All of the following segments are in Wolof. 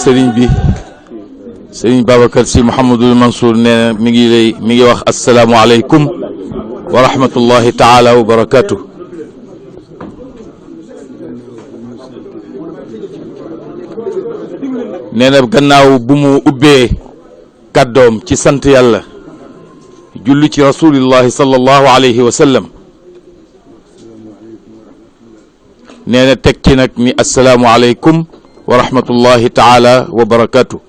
sëriñ bi sëriñ Babacar Sy Mouhamadul Mansour nee na mi ngi wax asalaamualeykum wa rahmatullahi taala wa barakatuh. nee na gannaaw bu mu ubbee kàddoom ci sant yàlla julli ci rasulillahi sallallahu alayhi wa sallam nee na teg ci nag ni asalaamualeykum wa rahmatullahi taala wa barakatuh.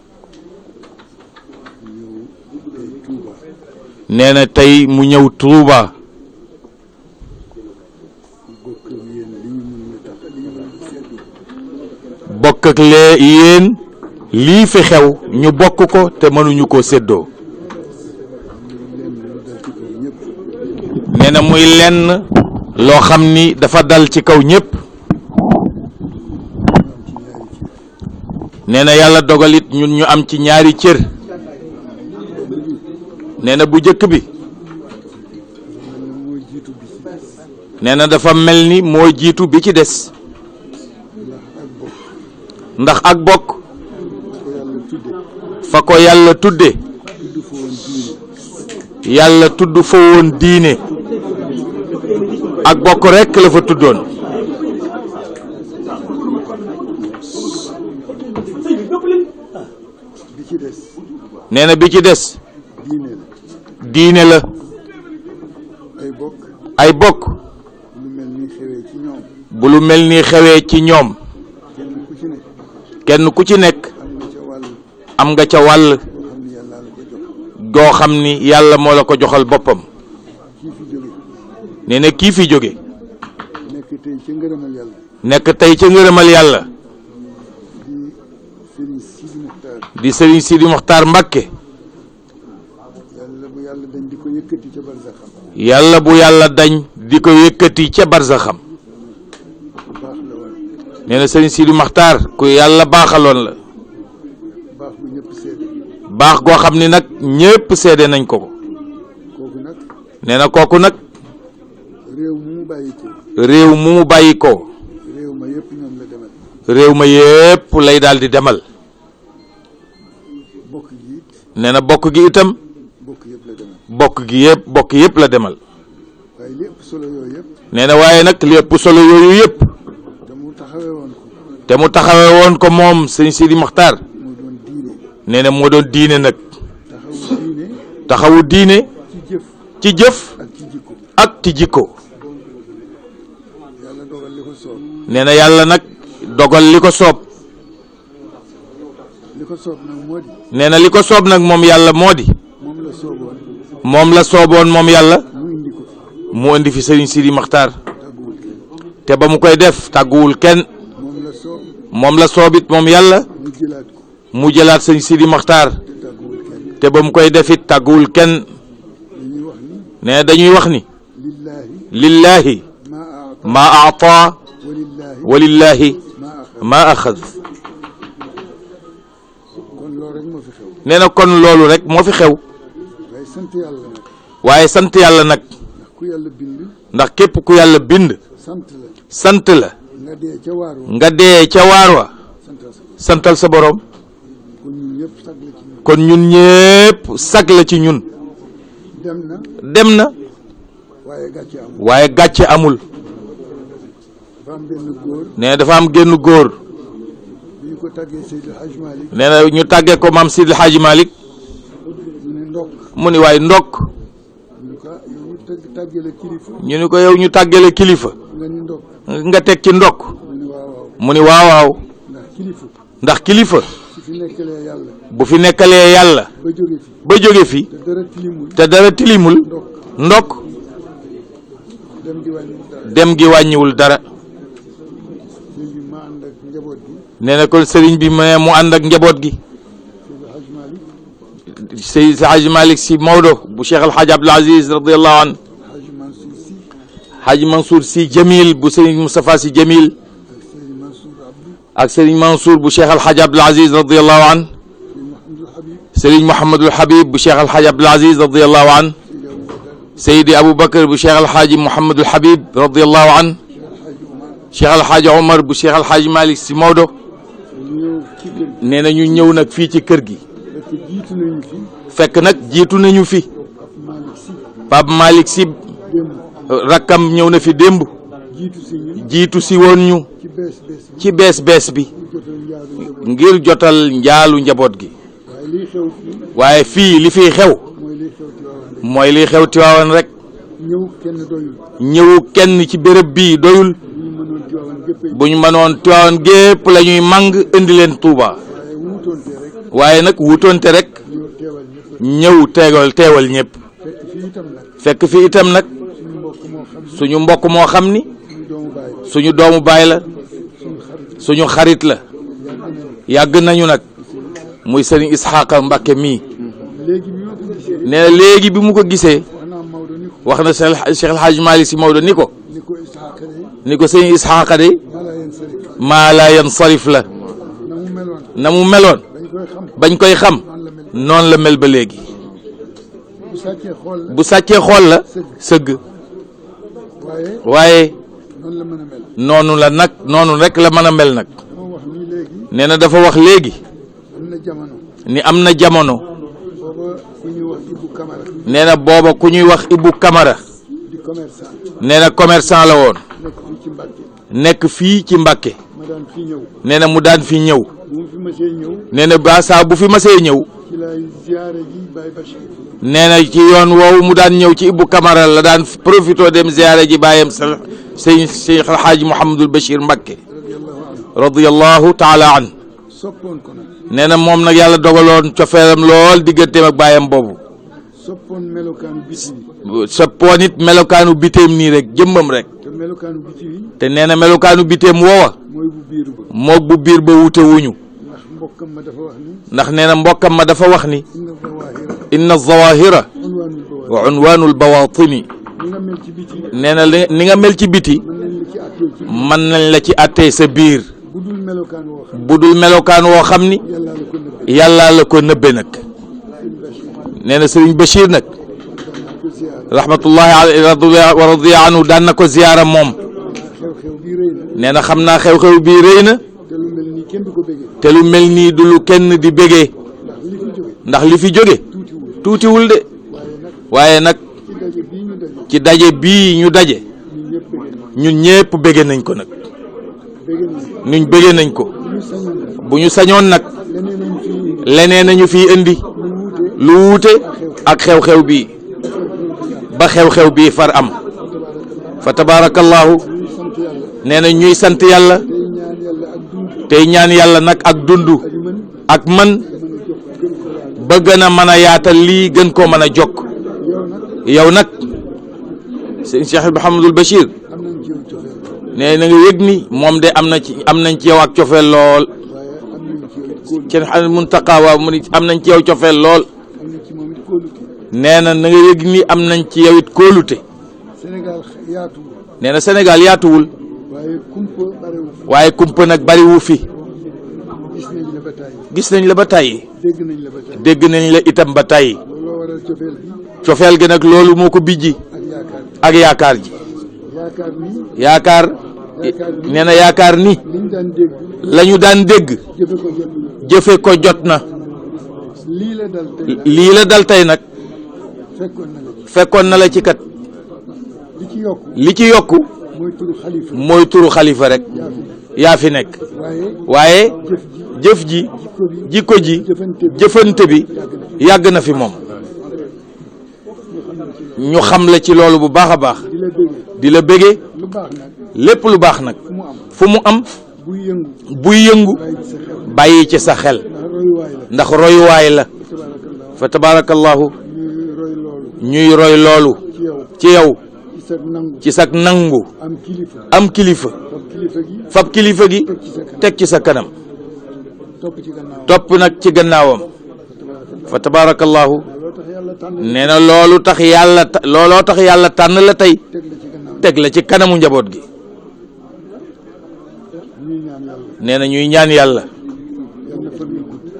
nee na tey mu ñëw Tuuba bokk ak yéen lii fi xew ñu bokk ko te mënuñu koo séddoo. nee na muy lenn loo xam ni dafa dal ci kaw ñépp. nee na yàlla dogalit ñun ñu am ci ñaari cër. nee na bu jëkk bi nee na dafa mel ni moo jiitu bi ci des ndax ak bokk fa ko yàlla tudde yàlla tudd fa woon diine ak bokk rekk la fa tuddoon. nee na bi ci des diine la ay bokk bu lu mel ni xewee ci ñoom kenn ku ci nekk am nga ca wàll goo xam ni yàlla moo la ko joxal boppam. nee na kii fi jóge nekk tey ca ngërëmal yàlla di Sëriñ Sidi Muxtaar Mbàkke yàlla bu yàlla dañ di ko yëkkati ca barzaxam. nee na Sëriñ Sidi Muxtaar ku yàlla baaxaloon la baax goo xam ni nag ñépp seede nañ ko ko. nee na kooku nag réew mu mu bàyyi ko réew ma yépp lay daal di demal. nee na bokk gi itam bokk yépp la demal. nee na waaye nag li ëpp solo yooyu yépp te mu taxawe woon ko moom sëñ Sidi Muxtaar nee na moo doon diine nag taxawu diine ci jëf ak ci jikko. nee na yàlla nag dogal li ko soob. nee na li ko soob nag moom yàlla moo di moom la sooboon moom yàlla mu indi fi sëriñ Sidi Muxtaar te ba mu koy def tàgguwul kenn. moom la soobit moom yàlla mu jëlaat sëriñ Sidi Muxtaar te ba mu koy defit tàgguwul kenn. nee na dañuy wax ni lillahi ma a'ta wa lillahi ma axad. nee na kon loolu rek moo fi xew. waaye sant yàlla nag. ndax képp ku yàlla bind. sant la. nga dee ca waar wa. santal sa borom. kon ñun ñépp sag la ci ñun. dem na. waaye gàcce amul. nee dafa am génn góor. nee na ñu tàggee ko maam Seydi El Hadji Malick. mu ni waaye ndokk. ñu ni ko yow ñu tàggale kilifa. nga teg ci ndokk. mu ni waaw waaw. ndax kilifa. bu fi nekkalee yàlla. ba jóge fi. te dara tilimul. ndokk. dem gi wàññiwul dara. nee na kon sëriñ bi mu ànd ak njaboot gi. Seydi Hadji Malick Sy Maodo bu Cheikh El Hadj Abdoul Aziz radiyallahu an. Hadji Mansour Sy Jamil bu sëriñ Moustapha Sy Jamil. ak sëriñ Mansour bu Cheikh El Hadj Abdoul Aziz radiyallahu an. sëriñ Mouhamadul Habib bu Cheikh El Hadj Abdoul Aziz radiyallahu an. Seydi Aboubacar bu Cheikh El Hadj Mouhamadul Habib radiyallahu an. Cheikh El Hadj Omar bu Cheikh El Hadj Malick Sy Maodo. nee na ñu ñëw nag fii ci kër gi. fekk nag jiitu nañu fi. Pape Malick Sy rakkam ñëw na fi démb. jiitu si woon ñu. ci bees bi. ngir jotal njaalu njaboot gi. waaye fii li fiy xew. mooy liy xew Tiwaawan rek. ñëw kenn ci béréb bii doyul. bu ñu mënoon Tiwaawan gépp la ñuy màng indi leen Touba. waaye nag wutoonte rek. ñëw teewal ñëpp. fekk fi itam nag. suñu mbokk moo xam ni. suñu doomu baay la. suñu xarit la. yàgg nañu nag. muy sëriñ Isxaaqa Mbàkke mii. nee na léegi bi mu ko gisee. wax na Cheikh El Hadj Malick Sy Maodo ni ko. ni ko sëriñ Isxaaqa de. maa laa yansarif la. na mu meloon. bañ koy xam. noonu la mel ba léegi. bu sàccee xool la. sëgg. waaye. noonu la nag noonu rek la mën a mel nag. nee na dafa wax léegi. ni am na jamono. nee na booba ku ñuy wax Ibou Camara. nee na commerçant la woon. nekk fii ci Mbàkke. nee na mu daan fi ñëw. nee na ba saa bu fi masee ñëw. nee na ci yoon woowu mu daan ñëw ci Ibou Camara la daan profité dem ziyaare ji baayam sëñ Cheikh El Hadj Mouhamadul Bachir Mbàkke radiyallahu taala an. nee na moom nag yàlla dogaloon cofeelam lool digganteem ak baayam boobu. soppoon it melokaanu biteem nii rek jëmmam rek. te nee na melokaanu biteem woowa. moog bu biir ba wute wuñu. ndax nee na mbokkam ma dafa wax ni. inna zawahira wa unwaanul bawatini. nee na ni nga mel ci biti. mën nañ la ci àttee sa biir. budul melokaan woo xam ni. yàllaa la ko nëbbe nag. nee na Serigne Bachir nag. rahmatullahi alayhi wa radiya anhu daan na ko ziyaara moom. nee na xam naa xew-xew bii rëy na. te lu mel nii du lu kenn di bégee. ndax li fi jóge tuutiwul de. waaye nag ci daje bii ñu daje. ñun ñépp bége nañ ko nag. ñun bége nañ ko. bu ñu sañoon nag. leneen nañu fiy indi. lu wuute ak xew-xew bii. ba xew-xew bii far am. fa tabarakallahu. nee na ñuy sant yàlla. tey ñaan yàlla nag ak dundu. ak man. ba gën a mën a yaatal lii gën koo mën a jokk. yow nag. sëñ Cheikh Mouhamadul Bachir. nee na nga yëg ni moom de am nañ ci yow ak cofeel lool. kenn xam Muntaqa waaw mu ni am nañ ci yow cofeel lool. nee na nga yëg ni am nañ ci yow it kóolute. nee na Sénégal yaatuwul waaye kumpa nag bariwu fi gis nañ la ba tàyyi dégg nañ la itam ba tàyyi cofeel gi nag loolu moo ko bijji ak yaakaar ji yaakaar nee na yaakaar ni lañu daan dégg jëfe ko jot na lii la dal tey nag fekkoon na la ci kat li ci yokku mooy turu xalifa rek yaa fi nekk waaye jëf ji jikko ji jëfante bi yàgg na fi moom ñu xam la ci loolu bu baax a baax di la bége lépp lu baax nag fu mu am buy yëngu bàyyi ci sa xel ndax royuwaay la fa tabarakallahu ñuy roy loolu ci yow ci sag nangu am kilifa fab kilifa gi teg ci sa kanam topp nag ci gannaawam fa tabarakallahu nee na looloo tax yàlla tànn la tey teg la ci kanamu njaboot gi nee na ñuy ñaan yàlla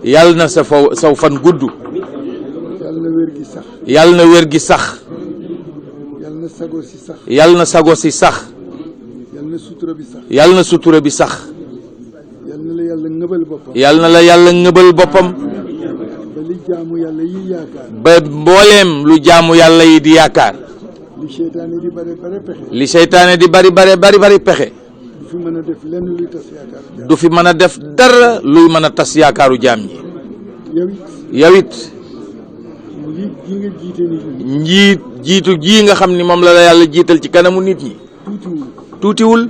yàlla na saw fan gudd yàlla na wér gi sax yàlla na sago si sax yàlla na sutura bi sax yàlla na la yàlla ngëbal boppam ba mbooleem lu jaamu yàlla yi di yaakaar li seytaane di bari pexe du fi mën a def dara luy mën a tas yaakaaru jaam ñi yow it jiitu ji nga xam ni moom la yàlla jiital ci kanamu nit ñi tuutiwul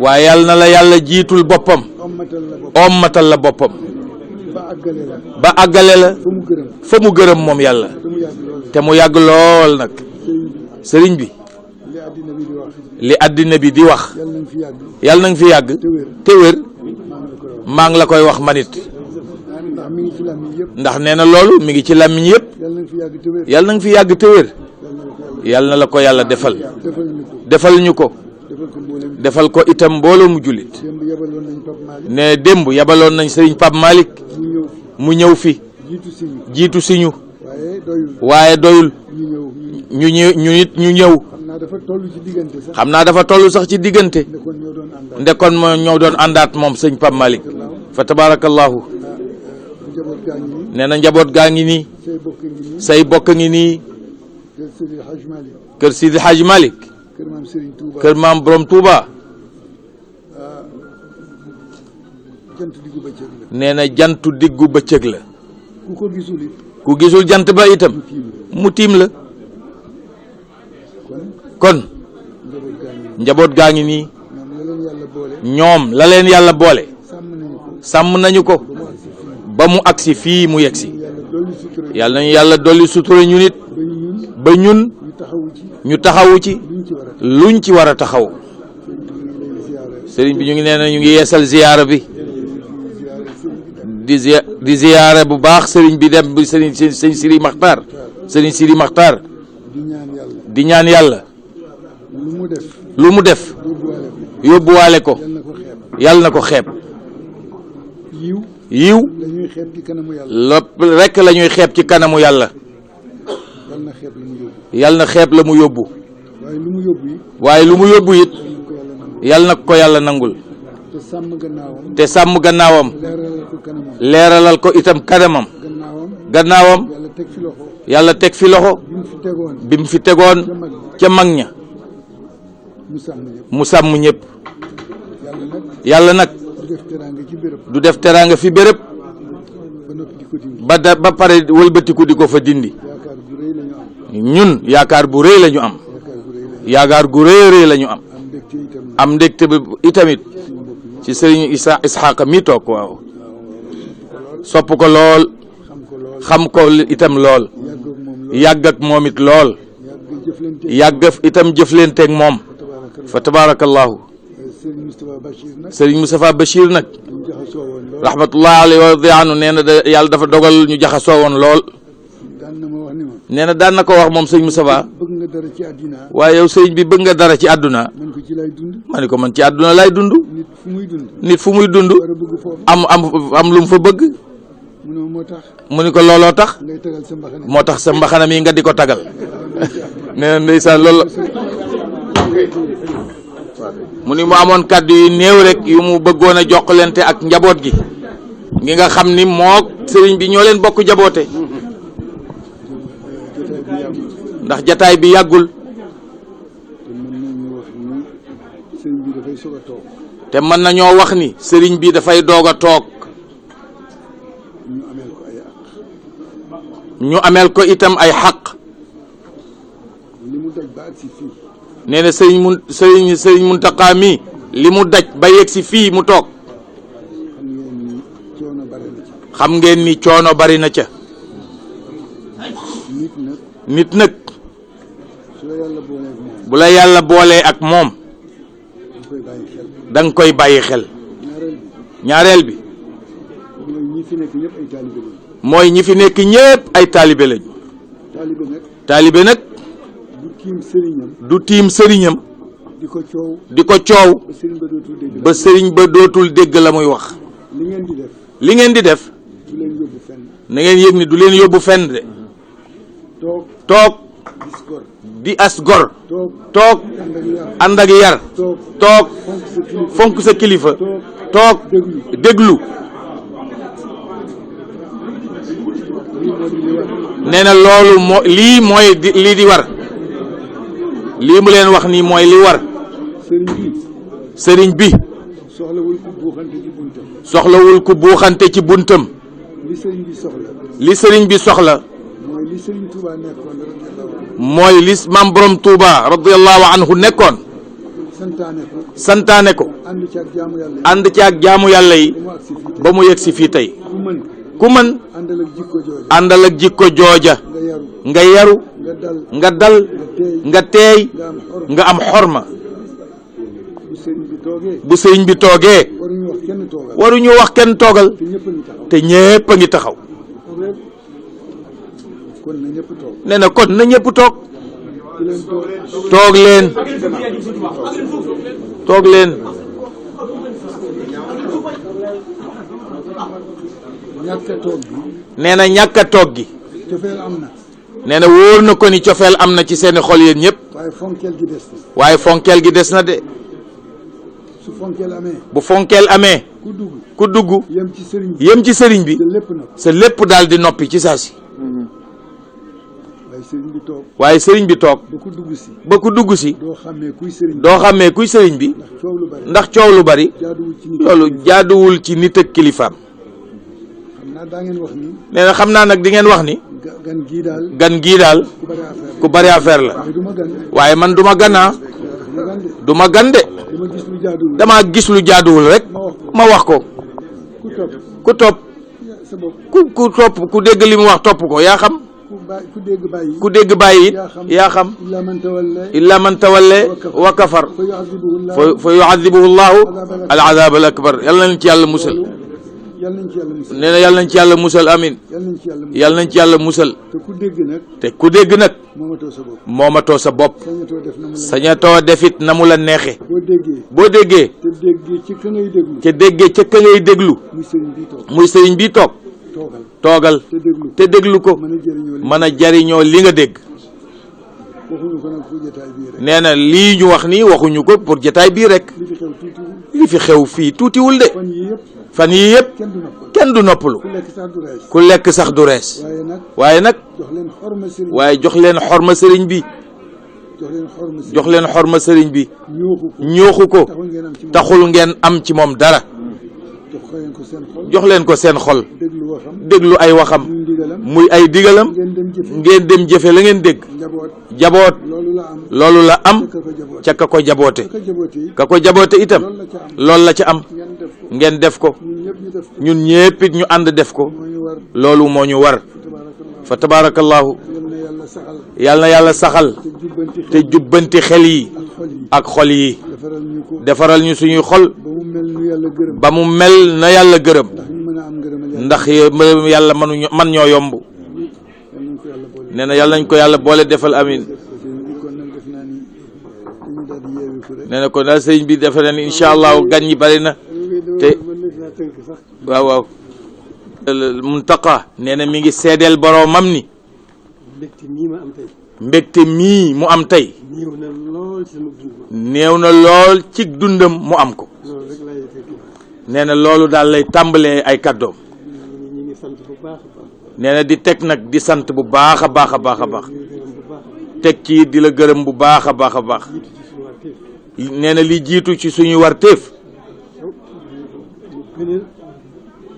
waaye yàlla na la yàlla jiitul boppam ommatal la boppam ba àggale la fa mu gërëm moom yàlla te mu yàgg lool nag sëriñ bi li àddina bi di wax yàlla na nga fi yàgg te wér maa ngi la koy wax manit ndax nee na loolu mi ngi ci làmmiñ yëpp yàlla na nga fi yàgg te wér yàlla na la ko yàlla defal ñu ko defal ko itam mbooloo mu jullit ne démb yabaloon nañ sëriñ Pape Malick mu ñëw fi jiitu siñu waaye doyul ñu ñëw xam naa dafa toll sax ci diggante ndekon ma ñoo doon àndaat moom sëñ Pape Malick fa tabarakallahu nee na njaboot gaa ngi nii say bokk ngi nii kër Sidi Hadj Malick kër maam borom Touba nee na jantu diggu bëccëg la ku gisul jant ba itam mu tiim la kon njaboot gaa ngi nii ñoom la leen yàlla boole sàmm nañu ko ba mu agsi fii mu yegsi yàlla nañu yàlla dolli sutura ñu nit ba ñun ñu taxawu ci luñ ci war a taxaw sëriñ bi ñu ngi nee na ñu ngi yeesal ziyaara bi di ziyaara bu baax sëriñ bi dem bi sëriñ Sidi Maxtaar di ñaan yàlla lu mu def yóbbuwaale ko yàlla na ko xeeb yiw lépp rekk la ñuy xeeb ci kanamu yàlla yàlla na xeeb la mu yóbbu waaye lu mu yóbbu it yàlla na ko yàlla nangul te sàmm gannaawam leeralal ko itam kanamam gannaawam yàlla teg fi loxo bi mu fi tegoon ca mag ña mu sàmm ñëpp yàlla nag du def teraanga fi béréb ba pare wëlbatiku di ko fa dindi ñun yaakaar bu rëy la ñu am yaakaar gu rëy la ñu am ndégte bi itamit ci sëriñ Isxaaqa mi toog waaw sopp ko lool xam ko itam lool yàgg ak moom it lool yàgg itam jëflanteeg moom fa tabarakallahu sëriñ Moustapha Bachir nag rahmatullah alayhi wa radi anhu nee na yàlla dafa dogal ñu jaxasoo woon lool nee na daan na ko wax moom sëñ Moustapha. bëgg nga dara ci àddina. waaye yow sëñ bi bëgg nga dara ci àdduna. man ko ci lay dund. ma ne ko man ci àdduna lay dund. nit fu muy dund. nit fu muy dund. war a bëgg foofu. am lu mu fa bëgg. mu ne moo tax. mu ni ko looloo tax. ngay tagal sa mbaxana. moo tax sa mbaxana mi nga di ko tagal. nee na ndeysaan loolu la. mu ni mu amoon kàddu yu néew rek yu mu bëggoon a jokkalante ak njaboot gi. ngi nga xam ni mook sëriñ bi ñoo leen bokk jaboote. ndax jataay bi yàggul. te mën nañoo wax ni sëriñ bi dafay doog a toog. ñu ameel ko itam ay xaq. nee na sëriñ Muntaqa mi li mu daj ba yegg si fii mu toog. xam ngeen ni coono bari na ca. nit nag bu la yàlla boolee ak moom da nga koy bàyyi xel. ñaareel bi mooy ñi fi nekk ñépp ay taalibe lañu. taalibe nag du tiim sëriñam di ko coow ba sëriñ ba dootul dégg la muy wax. li ngeen di def na ngeen yëg ni du leen yóbbu fenn de. toog di as gor. toog ànd ak yar. toog fonk sa kilifa. toog déglu. nee na loolu lii mooy lii di war. lii mu leen wax nii mooy li war. sëriñ bi soxlawul ku buuxante ci buntam. li sëriñ bi soxla. mooy li maam borom Touba radiyallahu anhu nekkoon. santaane ko. ànd ci ak jaamu yàlla yi. ba mu yegg si fii tey. ku mën àndal ak jikko jooja. nga yaru. nga dal. nga teey. nga am xorma. bu sëriñ bi toogee. waruñu wax kenn toogal. te ñépp a ngi taxaw. nee na kon na ñëpp toog. toog leen. toog leen. nee na ñàkk a toog gi. nee na wóor na ko ni cofeel am na ci seeni xol yéen ñëpp. waaye fonkeel gi des na de. bu fonkeel amee. ku dugg. yem ci sëriñ bi. sa lépp daal di noppi ci saa si. waaye sëriñ bi toog. ba ku dugg si. doo xàmmee kuy sëriñ bi. ndax coow lu bari. loolu jaaduwul ci nit ak kilifaam. nee na xam naa nag di ngeen wax ni. gan gii daal. ku bari affaire la. waaye man duma ganaa. duma gan de. dama gis lu jaaduwul rek. ma wax ko. ku topp. ku topp ku dégg li mu wax topp ko yaa xam. ku dégg bàyyi it yaa xam. illa man tawalle wa kafar fa yu'adhibuhu llahu al azab al akbar. yàlla nañ ci yàlla musal. nee na yàlla nañ ci yàlla musal amin. yàlla nañ ci yàlla musal. te ku dégg nag. moomatoo sa bopp. sañatoo defit na mu la neexe. boo déggee. te déggee ca ka ngay déglu. muy sëriñ bi toog. toogal te déglu ko. mën a jariñoo li nga dégg. nee na lii ñu wax nii waxuñu ko pour jotaay bii rek. li fi xew fii tuutiwul de. fan yii yëpp kenn du noppalu. ku lekk sax du rees. waaye nag jox leen xorma sëriñ bi. jox leen xorma sëriñ bi. ñooxu ko taxul ngeen am ci moom dara. jox leen ko seen xol. déglu ay waxam. muy ay digalam. ngeen dem jëfe la ngeen dégg. jaboot loolu la am ca ka ko jaboote. ka ko jaboote itam loolu la ca am. ngeen def ko. ñun ñépp it ñu ànd def ko. loolu moo ñu war. fa tabarakallahu. yàlla na yàlla saxal. te jubbanti xel yi. ak xol yi. defaral ñu suñuy xol. ba mu mel na yàlla gërëm. ndax yàlla man ñoo yomb. nee na yàlla nañ ko yàlla boole defal amin kon nag def naa ni dañu daal di yeewu ko rek. nee na kon daal sëriñ bi defe na ni incha allahu gan ñi bari na te waaw waaw Muntaqa nee na mi ngi seedeel boroomam ni mbégte mii ma am tey. mbégte mii mu am tey néew na lool ci sama dund. néew na lool ci dundam mu am ko loolu rek laay fekk. nee na loolu daal lay tàmbalee ay kàddoom ñu ngi sant bu baax a baax. nee na di teg nag di sant bu baax a baax a baax a baax ñu ngi gërëm bu baax. teg ci di la gërëm bu baax a baax a baax jiitu ci suñu warteef. nee na li jiitu ci suñu warteef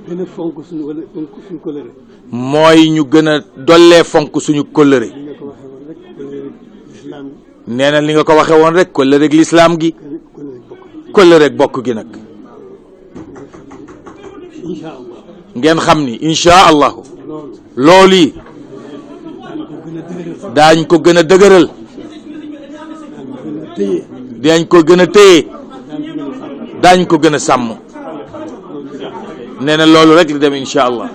gën a fonk suñu wala fonk suñu kóllëre. mooy ñu gën a dollee fonk suñu kóllëre li nga ko waxee woon rek kóllëre lislaam nee na li nga ko waxee woon rek kóllëre ak lislaam gi kóllëre bokk. kóllëre ak bokk gi nag incha allah ngeen xam ni incha allahu loolu loolu yi daañu ko gën a dëgëral. daañ daañu ko gën a téye. ko gën a téye daañu ko daañ ko gën gën a sàmm. a sàmm loolu nee na loolu rek li dem incha allah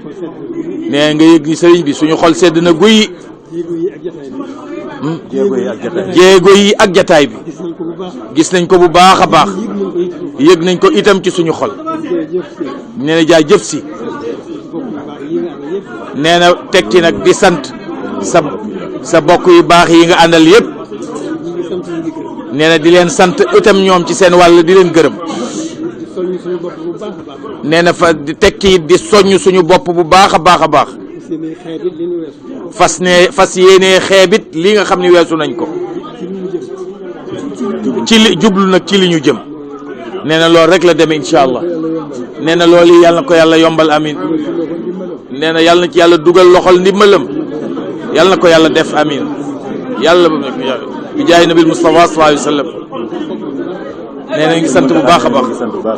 ko seet nee nga yëg ni sëriñ bi suñu xol sedd na guy jéego yi ak jotaay bi. jéego yi ak jataay bi gis nañ ko bu baax. gis nañ ko bu baax a baax yëg nañ ko yëg nañ ko it. itam ci suñu xol jërëjëf si. nee na jaajëf si bokk bu baax yi nga am yëpp. nee na teg ci nag di sant sa bokk yu baax yi nga àndal yépp ñu ngi sant ñu ngi gërëm. nee na di leen sant itam ñoom ci seen wàll di leen gërëm di soññ suñu bopp bu baax a baax. nee na fa di teg ci di soññ suñu bopp bu baax a baax a baax seen i xeet it li ñu weesu. fas yéenee xeebit li nga xam ni weesu nañ ko ci li ñu jëm. ci li jublu nag ci li ñu jëm nee na loolu rek la demee incha allah nee na loolu yi yàlla na ko yàlla yombal amin nee na yàlla na ci yàlla dugal loxol ndimbalam yàlla na ko yàlla def amin yàlla bi jaay nabil Mustafa sallallahu alayhi wa sallam nee na mi ngi sant bu baax a baax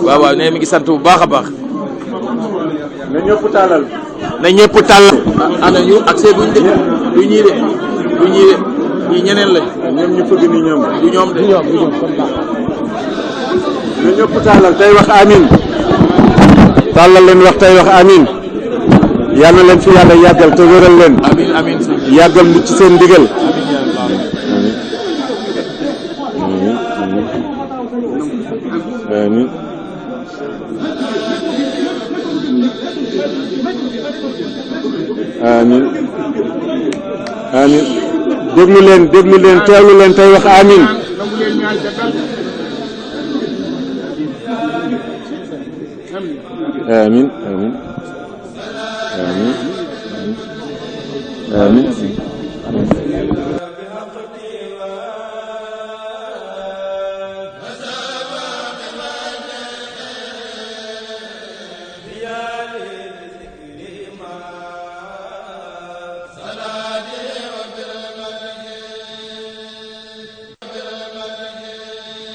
waaw waaw nee na mi ngi sant bu baax a baax na ñëpp tàllal. na ñëpp tàllal ana ñu accès buñ de du ñii de du ñii de ñii ñeneen lañ ñoom ñu fëgg ni ñoom. du ñoom de na ñëpp tàllal tey wax amin. tàllal leen wax tey wax amin. yal na leen fi yàlla yàggal te wéral leen. amin amin yàggal mu ci seen ndigal. amin. amin. amin. déglu leen teewlu leen tey wax amin. amin. amin. amin. amin.